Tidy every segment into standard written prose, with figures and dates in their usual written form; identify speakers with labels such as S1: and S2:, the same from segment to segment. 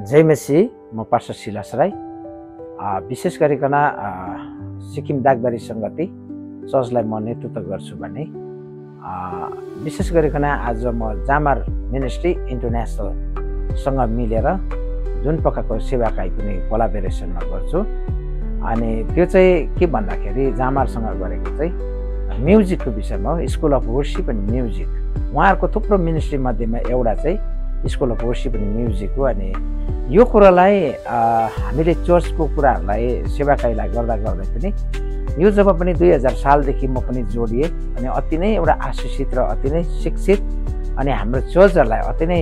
S1: जय Messi म पार्षद Silas Rai विशेष गरिकन सिक्किम दागबारी संगति चर्चलाई म नेतृत्व गर्छु भने विशेष गरिकन आज म जामार मिनिस्ट्री इन्टरनेसनल सँग मिलेर जुन प्रकारको सेवाकाई पनि कोलाबोरेसनमा गर्छु अनि त्यो चाहिँ के भन्दाखेरि जामारसँग गरेको चाहिँ म्युजिकको विषयमा हो। स्कुल अफ वर्शिप अनि म्युजिक उहाँहरुको थुप्रो मिनिस्ट्री मध्येमा एउटा चाहिँ स्कुल अफ वर्शिप अनि म्युजिक हो। अनि यो कुरालाई हामीले चर्चको कुराहरूलाई सेवाकाईलाई गर्दा गर्दै पनि यो जब पनि 2000 सालदेखि म पनि जोडिए अनि अति नै एउटा आशिषित र अति नै शिक्षित अनि हाम्रो चर्चहरूलाई अति नै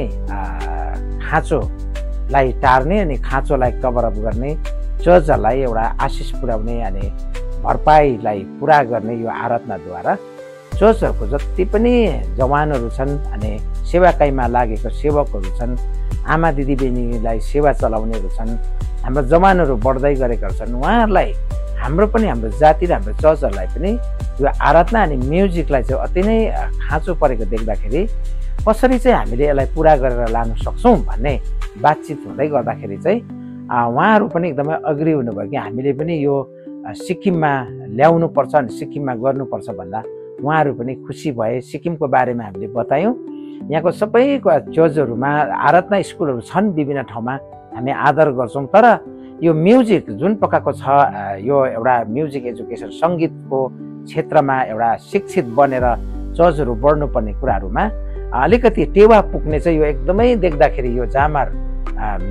S1: खाँचोलाई टार्ने अनि खाँचोलाई कभर अप गर्ने चर्चहरूलाई एउटा आशिष पुर्याउने अनि भरपाईलाई पुरा गर्ने यो आराधनाद्वारा चर्चहरूको जति पनि जवानहरू छन् अनि सेवाकाईमा लागेको सेवकहरू छन्, आमा दिदी बहिनीलाई सेवा चलाउनेहरू छन्, हाम्रो जवानहरू बढ्दै गरेका छन्। उहाँहरूलाई हाम्रो पनि हाम्रो जाति र हाम्रो चर्चहरूलाई पनि यो आराधना अनि म्युजिकलाई चाहिँ अति नै खाँचो परेको देख्दाखेरि कसरी चाहिँ हामीले यसलाई पुरा गरेर लान सक्छौँ भन्ने बातचित हुँदै गर्दाखेरि चाहिँ उहाँहरू पनि एकदमै अग्री हुनुभयो कि हामीले पनि यो सिक्किममा ल्याउनु पर्छ अनि सिक्किममा गर्नुपर्छ भन्दा उहाँहरू पनि खुसी भए। सिक्किमको बारेमा हामीले बतायौँ। यहाँको सबैको चर्चहरूमा आराधना स्कुलहरू छन्, विभिन्न ठाउँमा हामी आदर गर्छौँ। तर यो म्युजिक जुन प्रकारको छ यो एउटा म्युजिक एजुकेसन सङ्गीतको क्षेत्रमा एउटा शिक्षित बनेर चर्चहरू बढ्नुपर्ने कुराहरूमा अलिकति टेवा पुग्ने चाहिँ यो एकदमै देख्दाखेरि यो जामार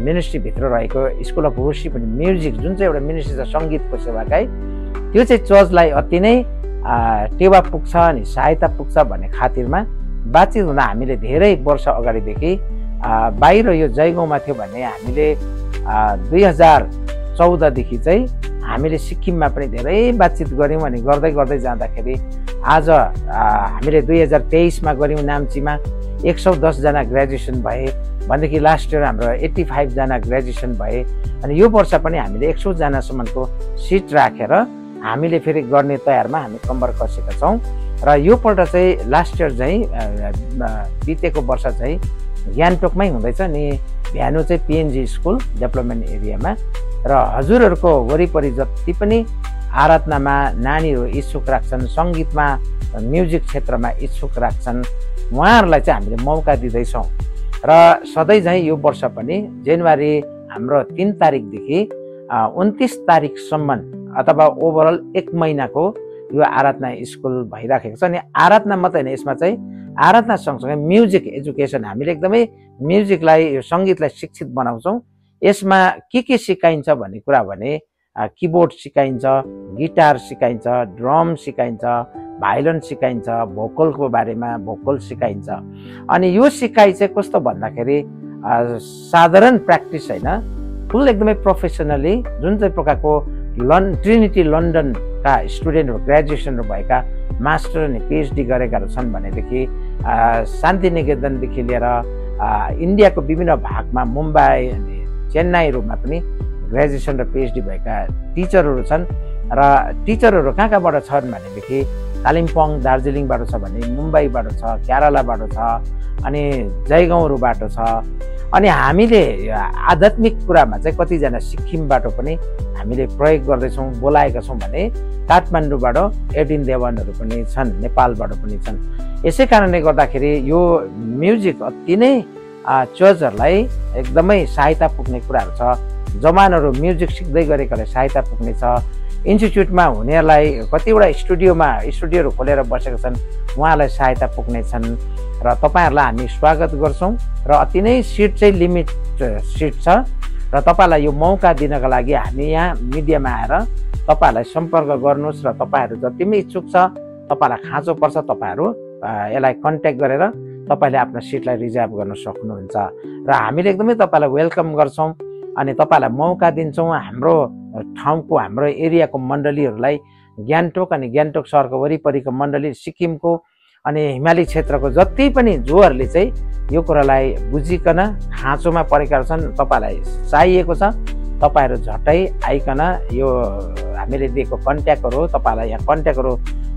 S1: मिनिस्ट्रीभित्र रहेको स्कुल अफ वर्शिप अनि म्युजिक जुन चाहिँ एउटा मिनिस्ट्री छ सङ्गीतको सेवाकाई त्यो चाहिँ चर्चलाई अति नै टेवा पुग्छ अनि सहायता पुग्छ भन्ने खातिरमा बातचित हुँदा हामीले धेरै वर्ष अगाडिदेखि बाहिर यो जयगाउँमा थियो भने हामीले 2014 देखि चाहिँ हामीले सिक्किममा पनि धेरै बातचित गऱ्यौँ अनि गर्दै गर्दै जाँदाखेरि आज हामीले 2023 मा गऱ्यौँ नाम्चीमा 110 जना ग्रेजुएसन भए भनेदेखि लास्ट इयर हाम्रो 85 जना ग्रेजुएसन भए अनि यो वर्ष पनि हामीले 100 जनासम्मको सिट राखेर हामीले फेरि गर्ने तयारमा हामी कम्बर कसेका छौँ। र यो पल्ट चाहिँ लास्ट इयर चाहिँ बितेको वर्ष चाहिँ गान्तोकमै हुँदैछ नि भ्यानु चाहिँ पिएनजी स्कुल डेभलपमेन्ट एरियामा र हजुरहरूको वरिपरि जति पनि आराधनामा नानीहरू इच्छुक राख्छन्, सङ्गीतमा म्युजिक क्षेत्रमा इच्छुक राख्छन् उहाँहरूलाई चाहिँ हामीले मौका दिँदैछौँ। र सधैँ चाहिँ यो वर्ष पनि जनवरी हाम्रो 3 तारिकदेखि 29 तारिकसम्म अथवा ओभरअल 1 महिनाको यो आराधना स्कुल भइराखेको छ। अनि आराधना मात्रै होइन, यसमा चाहिँ आराधना सँगसँगै म्युजिक एजुकेसन हामीले एकदमै म्युजिकलाई यो सङ्गीतलाई शिक्षित बनाउँछौँ। यसमा के सिकाइन्छ भन्ने कुरा भने किबोर्ड सिकाइन्छ, गिटार सिकाइन्छ, ड्रम सिकाइन्छ, भायोलिन सिकाइन्छ, भोकलको बारेमा भोकल सिकाइन्छ। अनि यो सिकाइ चाहिँ कस्तो भन्दाखेरि साधारण प्र्याक्टिस होइन, फुल एकदमै प्रोफेसनली जुन चाहिँ प्रकारको ट्रिनिटी लन्डनका स्टुडेन्टहरू ग्रेजुएसनहरू भएका मास्टर अनि पिएचडी गरेका छन् भनेदेखि शान्तिनिकेतनदेखि लिएर इन्डियाको विभिन्न भागमा मुम्बई अनि चेन्नाईहरूमा पनि ग्रेजुएसन र पिएचडी भएका टिचरहरू छन्। र टिचरहरू कहाँबाट छन् भनेदेखि कालिम्पोङ दार्जिलिङबाट छ भने मुम्बईबाट छ, केरलाबाट छ अनि जयगाउँहरूबाट छ। अनि हामीले आध्यात्मिक कुरामा चाहिँ कतिजना सिक्किमबाट पनि हामीले प्रयोग गर्दैछौँ, बोलाएका छौँ भने काठमाडौँबाट 18 देवानहरू पनि छन्, नेपालबाट पनि छन्। यसै कारणले गर्दाखेरि यो म्युजिक अति नै चर्चहरूलाई एकदमै सहायता पुग्ने कुराहरू छ। जवानहरू म्युजिक सिक्दै गरेकाले सहायता पुग्ने छ। इन्स्टिच्युटमा हुनेहरूलाई कतिवटा स्टुडियोहरू खोलेर बसेका छन्, उहाँलाई सहायता पुग्ने छन्। र तपाईँहरूलाई हामी स्वागत गर्छौँ र अति नै सिट चाहिँ लिमिट सिट छ र तपाईँलाई यो मौका दिनका लागि हामी यहाँ मिडियामा आएर तपाईँहरूलाई सम्पर्क गर्नुहोस् र तपाईँहरू जति पनि इच्छुक छ, तपाईँलाई खाँचो पर्छ, तपाईँहरू यसलाई कन्ट्याक्ट गरेर तपाईँले आफ्नो सिटलाई रिजर्भ गर्न सक्नुहुन्छ। र हामीले एकदमै तपाईँलाई वेलकम गर्छौँ अनि तपाईँलाई मौका दिन्छौँ। हाम्रो ठाउँको हाम्रो एरियाको मण्डलीहरूलाई गान्तोक अनि गान्तोक सहरको वरिपरिको मण्डली सिक्किमको अनि हिमाली क्षेत्रको जति पनि जोहरूले चाहिँ यो कुरालाई बुझिकन खाँचोमा परेका छन्, तपाईँलाई चाहिएको छ, तपाईँहरू झट्टै आइकन यो हामीले दिएको कन्ट्याक्टहरू तपाईँलाई यहाँ कन्ट्याक्टहरू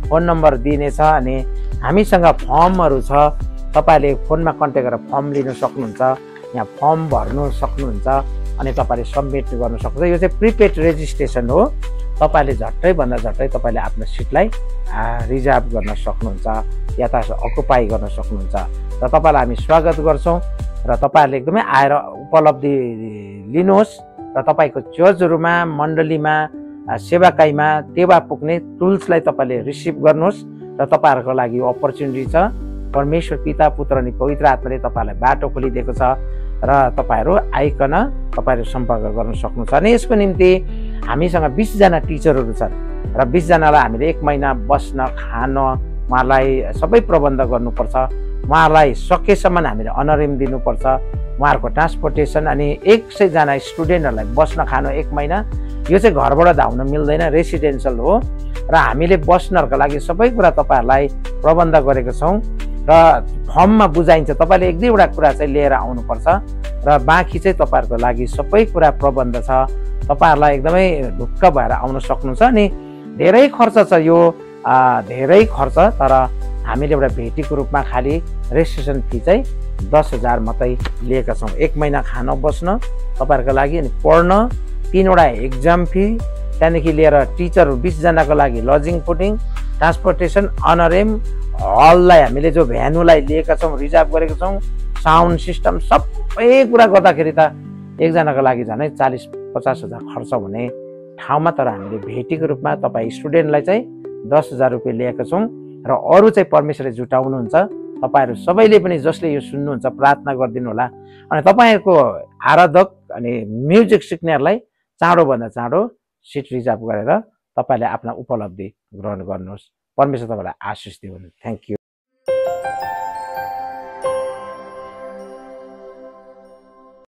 S1: फोन नम्बर दिनेछ अनि हामीसँग फर्महरू छ, तपाईँले फोनमा कन्ट्याक्ट गरेर फर्म लिन सक्नुहुन्छ, यहाँ फर्म भर्नु सक्नुहुन्छ। अनि तपाईँले सबमिट गर्न सक्नुहुन्छ। यो चाहिँ प्रिपेड रेजिस्ट्रेसन हो। तपाईँले झट्टैभन्दा झट्टै तपाईँले आफ्नो सिटलाई रिजर्भ गर्न सक्नुहुन्छ या त अकुपाई गर्न सक्नुहुन्छ र तपाईँलाई हामी स्वागत गर्छौँ र तपाईँहरूले एकदमै आएर उपलब्धि लिनुहोस् र तपाईँको चर्चहरूमा मण्डलीमा सेवाकाईमा टेवा पुग्ने टुल्सलाई तपाईँले रिसिभ गर्नुहोस् र तपाईँहरूको लागि यो अपर्च्युनिटी छ। परमेश्वर पिता पुत्र अनि पवित्र आत्माले तपाईँहरूलाई बाटो खोलिदिएको छ र तपाईँहरू आइकन तपाईँहरू सम्पर्क गर्न सक्नुहुन्छ। अनि यसको निम्ति हामीसँग 20 जना टिचरहरू छन् र 20 जनालाई हामीले 1 महिना बस्न खान उहाँहरूलाई सबै प्रबन्ध गर्नुपर्छ। उहाँहरूलाई सकेसम्म हामीले अनरिम दिनुपर्छ। उहाँहरूको ट्रान्सपोर्टेसन अनि 100 जना स्टुडेन्टहरूलाई बस्न खानु 1 महिना यो चाहिँ घरबाट धाउन मिल्दैन, रेसिडेन्सियल हो र हामीले बस्नहरूको लागि सबै कुरा तपाईँहरूलाई प्रबन्ध गरेको छौँ र फर्ममा बुझाइन्छ। तपाईँले 1-2वटा कुरा चाहिँ लिएर आउनुपर्छ र बाँकी चाहिँ तपाईँहरूको लागि सबै कुरा प्रबन्ध छ। तपाईँहरूलाई एकदमै ढुक्क भएर आउन सक्नुहुन्छ। अनि धेरै खर्च छ यो, धेरै खर्च, तर हामीले एउटा भेटीको रूपमा खालि रेजिस्ट्रेसन फी चाहिँ 10,000 मात्रै लिएका छौँ। 1 महिना खान बस्न तपाईँहरूको लागि अनि पढ्न 3वटा एक्जाम फी, त्यहाँदेखि लिएर टिचर 20 जनाको लागि लजिङ फुडिङ ट्रान्सपोर्टेसन अनरेम हललाई हामीले जो भ्यानुलाई लिएका छौँ रिजर्भ गरेको छौँ, साउन्ड सिस्टम सबै कुरा गर्दाखेरि त एकजनाको लागि झनै 40-50 हजार खर्च हुने ठाउँमा तर हामीले भेटीको रूपमा तपाईँ स्टुडेन्टलाई चाहिँ 10,000 रुपियाँ लिएका छौँ र अरू चाहिँ परमेश्वरले जुटाउनुहुन्छ। तपाईँहरू सबैले पनि जसले यो सुन्नुहुन्छ प्रार्थना गरिदिनु होला अनि तपाईँहरूको आराधक अनि म्युजिक सिक्नेहरूलाई चाँडोभन्दा चाँडो सिट रिजर्भ गरेर तपाईँले आफ्ना उपलब्धि ग्रहण गर्नुहोस्। परमेश्वर तपाईँलाई आशिष दिउन्। Thank you.